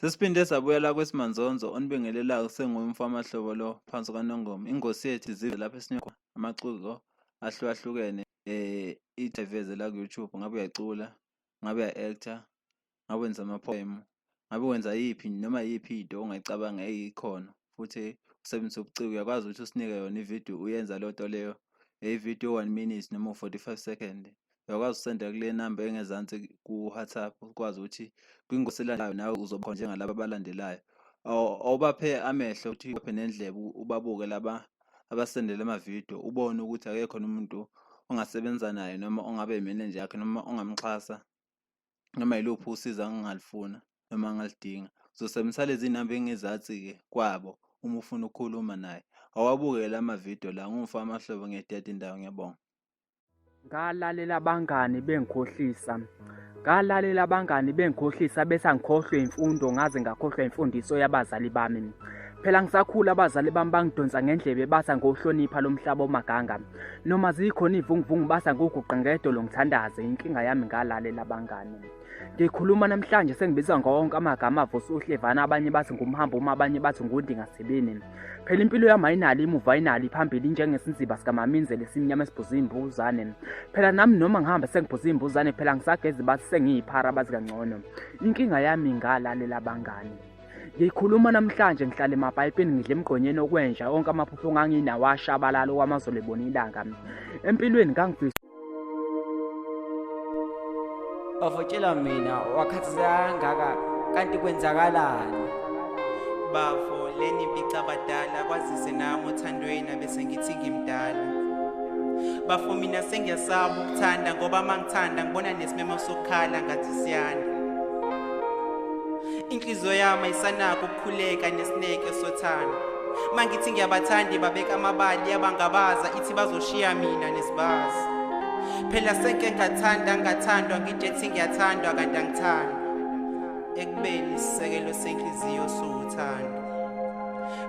Sesiphinde sabuyela kwesimanzonzo onibingelelayo sengumfamahlobo lo phansi kwaNongoma. Ingosi yethu zive lapho esinika khona amaciko ahlukahlukene itheveze la ku-YouTube. Ngabe uyacula, ngabe uya-actor, ngabe wenza ama-poem, ngabe wenza yiphi noma yiphi into ongayicabanga eyikhono futhi usebenzisa ubuciko, uyakwazi ukuthi usinike yona ividiyo uyenza leyo nto leyo, ividiyo 1 minute noma u-45 second. Uyakwazi ukusenda kule namba engezansi ku-WhatsApp, ukwazi ukuthi kwingosi elandelayo nawe uzoba khona njengalaba abalandelayo. Awubaphe amehlo ukuthi ubaphe nendlebe, ubabuke laba abasendele amavidiyo, ubone ukuthi akekho umuntu ongasebenza naye noma ongabe imenenja yakhe noma ongamxhasa noma yiluphi usizo angalifuna noma angalidinga. Uzosebenzisa lezi namba engezansi-ke kwabo uma ufuna ukukhuluma naye. Awabuke la mavidiyo la. Ngumfowamahlobo, ngiyayideda indawo, ngiyabonga. Ngalalela abangani bengikhohlisa. Ngalalela abangani bengikhohlisa bese angikhohlwe imfundo ngaze ngakhohlwa imfundiso yabazali bami. Phela ngisakhula abazali bami bangidonsa ngendlebe bathi angohlonipha lo mhlaba omaganga. Noma zikhona iy'vunguvungu bathi angoguqa ngedolo ngithandaze. Inkinga yami ngalalela abangani. Ngikhuluma namhlanje sengibizwa ngawonke amagama avusa uhlevana, abanye bathi ngumhambo uma abanye bathi ngundingasebeni. Phela impilo yami ayinalo imuva, ayinalo iphambili, njengesinziba sikamaminzela esimnyama esibhuza iy'mbuzane. Phela nami noma ngihambe sengibhuza iy'mbuzane, phela ngisagezi bathi sengiyiphara bazi kangcono. Inkinga yami ngalalela abangani. Ngikhuluma namhlanje ngihlala emapayipini, ngidla emgqonyeni okwenja, onke amaphupho nganginawo ashabalala okwamazolo ebona ilanga. Empilweni ngangifisa Bafo, tshela mina, wakhathazeka kangaka kanti kwenzakalani? Bafo, leni impicabadala, kwazise nami othandweni abese ngithi ngimdala. Bafo, mina sengiyasaba ukuthanda ngoba mangithanda ngibona nesimemo sokukhala ngathi siyanda. Inhliziyo yami ayisanako ukukhuleka nesineke sothando. Mangithi ngiyabathanda babeka amabali, yabangabaza ithi bazoshiya mina nesibazi. Phela senke ngathanda ngathandwa, ngitshethi ngiyathandwa kanti angithandwa. Ekubeni isisekelo senhliziyo siwuthando.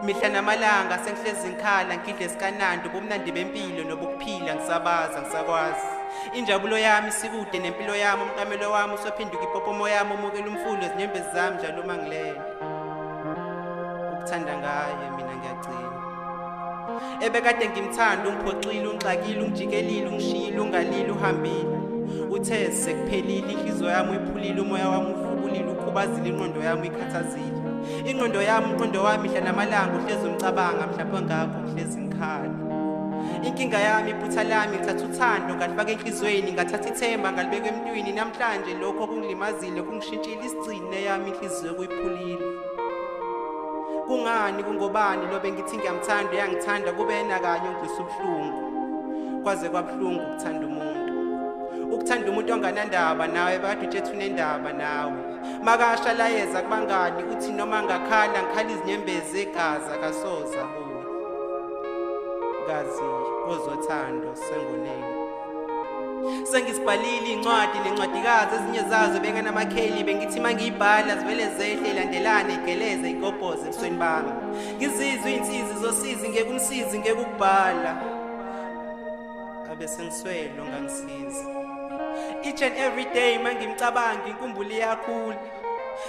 Mihla namalanga sengihlezi ngikhala, ngidle sikanandi, ubumnandi bempilo nobukuphila ngisabaza ngisakwazi. Injabulo yami sikude nempilo yami, umqamelo wami usophenduka ipopomo yami, umukela umfulo izinyembezi zami njalo uma ngilele. Ukuthanda ngaye mina ngiyagcina. Ebekade ngimthanda ungiphoxile, ungixakile, ungijikelile, ungishiyile, ungalile, uhambile. Uthe sekuphelile, inhliziyo yami uyiphulile, umoya wami uvubulile, ukhubazile, ingqondo yami uyikhathazile. Ingqondo yami, umqondo wami mihla namalanga uhlezi umcabanga, mhlawumbe ngakho ngihlezi ngikhala. Inkinga yami, iphutha lami, ngithatha uthando ngalifaka enhliziyweni, ngathatha ithemba ngalibeka emntwini. Namhlanje lokho kungilimazile, kungishintshile isigcine yami inhliziyo kuyiphulile. Kungani, kungobani lo bengithi ngiyamthanda uyangithanda kube yena kanye ongizwisa ubuhlungu. Kwaze kwabuhlungu ukuthanda umuntu. Ukuthanda umuntu onganandaba nawe, bakade utshethu unendaba nawe. Makasha layeza kubangani uthi noma ngakhala ngikhala izinyembezi egazi akasoze abuye. Kazi kozothando sengoneni. Sengisibhalile incwadi nencwadikazi, ezinye zazo benganamakheli, bengithi mangiyibhala zivele zehle ilandelane igeleze igobhoze ebusweni bami. Ngizizwe iy'nsizi zosizi, ngeke umsizi ngeke ukubhala. Abe sengiswele ongangisiza. Each and every day mangimcabanga inkumbulo iyakhula.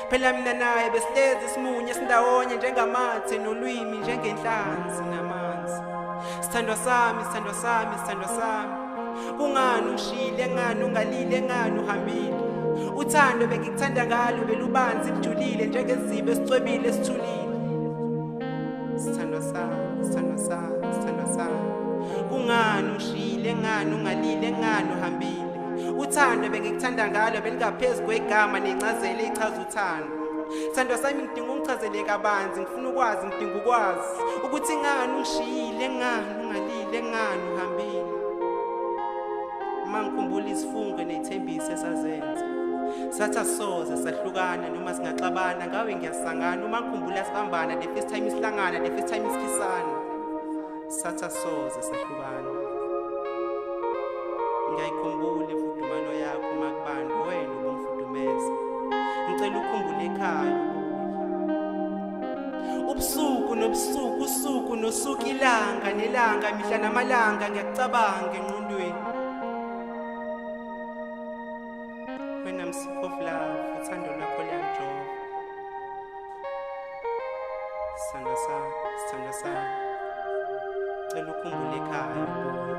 Phela mina naye besihlezi simunye sindawonye njengamathe nolwimi, njengenhlanzi namanzi. Sithandwa sami, sithandwa sami, sithandwa sami. Kungani ungishiyile, ngani ungalile, ngani uhambile? Uthando bengikuthanda ngalo belubanzi lujulile njengezibe esicwebile esithulile. Sithandwa sami, sithandwa sami, sithandwa sami. Kungani ungishiyile, ngani ungalile, ngani uhambile? Uthando bengikuthanda ngalo belingaphezu kwegama nencazelo echaza uthando. Sithandwa sami, ngidinga ungichazele kabanzi, ngifuna ukwazi, ngidinga ukwazi ukuthi ngani ungishiyile, ngani ungalile, ngani uhambile. Uma ngikhumbula izifungo ney'thembiso esazenza, sathi asoze sahlukana noma singaxabana, ngawe ngiyasangana. Uma ngikhumbula sibambana the first time isihlangana, the first time isikhisana. Satha soze sahlukana. Ngiyayikhumbula imfudumalo yakho makubanda wena ubumfudumeza. Ngicela ukhumbule ekhaya ubuye. Ubusuku nobusuku, usuku nosuku, ilanga nelanga, mihla namalanga ngiyakucabanga engqondweni. When I'm sick of love, uthando lwakho luyangijova. Sithandwa sami, sithandwa sami, cela ukhumbule ekhaya ubuye.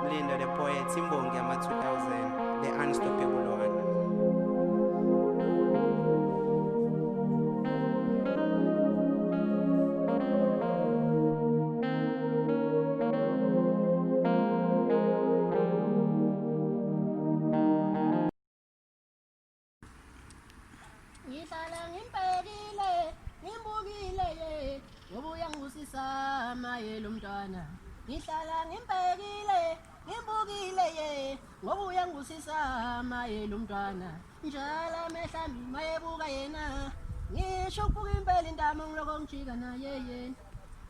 Mlindo the poet, imbongi yama-2000, the unstoppable one. Ngihlala ngimbhekile, ngimbukile ye, ngoba uyangibusisa maye lo mntwana. Ngihlala ngimbhekile, ngimbukile ye, ngoba uyangibusisa maye lo mntwana. Njalo amehlo ami mayebuka yena, ngisho ukubuka impela intamo ngiloko ngijika naye yena.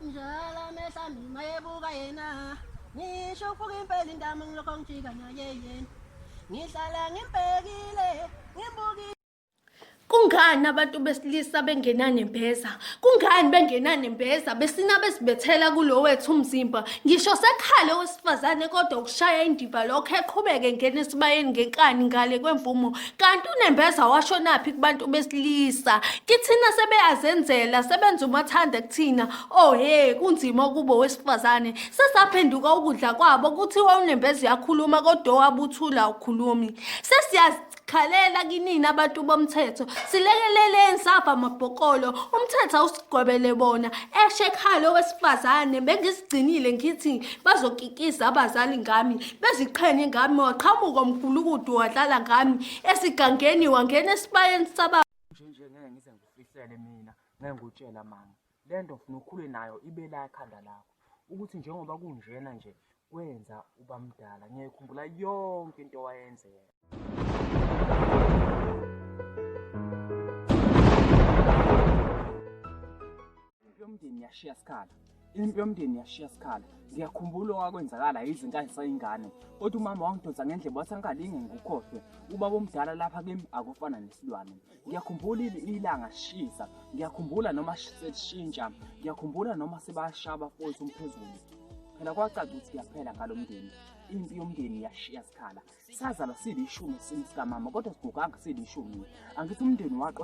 Njalo amehlo ami mayebuka yena, ngisho ukubuka impela intamo ngiloko ngijika naye yena. Ngihlala ngimbhekile, ngimbukile. Kungani abantu besilisa bengenanembeza? Kungani bengenanembeza besina besibethela kulo wethu umzimba? Ngisho sekhale owesifazane kodwa ukushaya indiva lokho eqhubeke ngena esibayeni ngenkani ngale kwemvumo. Kanti unembeza washonaphi kubantu besilisa? Kithina sebeyazenzela, sebenza umathanda kuthina. Oh he, kunzima kubo wesifazane. Sesaphenduka ukudla kwabo, kuthiwa unembeza uyakhuluma kodwa owabuthula ukhulumi. Sesiyazi Khalela kinina abantu bomthetho, silekeleleni safa amabhokolo, umthetho awusigwebele bona. Eshe ekhaya owesifazane bengizigcinile ngithi bazokikiza abazali ngami, beziqhenye ngami, waqhamuka umgulukudu wadlala ngami esigangeni wangena esibayeni saba. Nje nje ngeke ngize ngikufihlele mina, ngeke ngikutshela manga. Le nto ngifuna ukhule nayo ibe la ekhanda lakho. Ukuthi njengoba kunjena nje kwenza ubamdala, ngiyayikhumbula yonke into owayenzeka. Impi yomndeni yashiya sikhala. Impi yomndeni yashiya sikhala. Ngiyakhumbula okwakwenzakala yize ngangisayingane. Kodwa umama wangidonsa ngendlebe wathi angalinge ngikukhohlwe. Ubaba omdala lapha kimi akufana nesilwane. Ngiyakhumbula ilanga shisa. Ngiyakhumbula noma selishintsha. Ngiyakhumbula noma sebashaya abafowethu umphezulu. Phela kwacaca ukuthi kuyaphela ngalo mndeni. Impi yomndeni yashiya sikhala. Sazalwa silishumi esiswini sikamama kodwa siguganga silishumi. Angithi umndeni waqotha.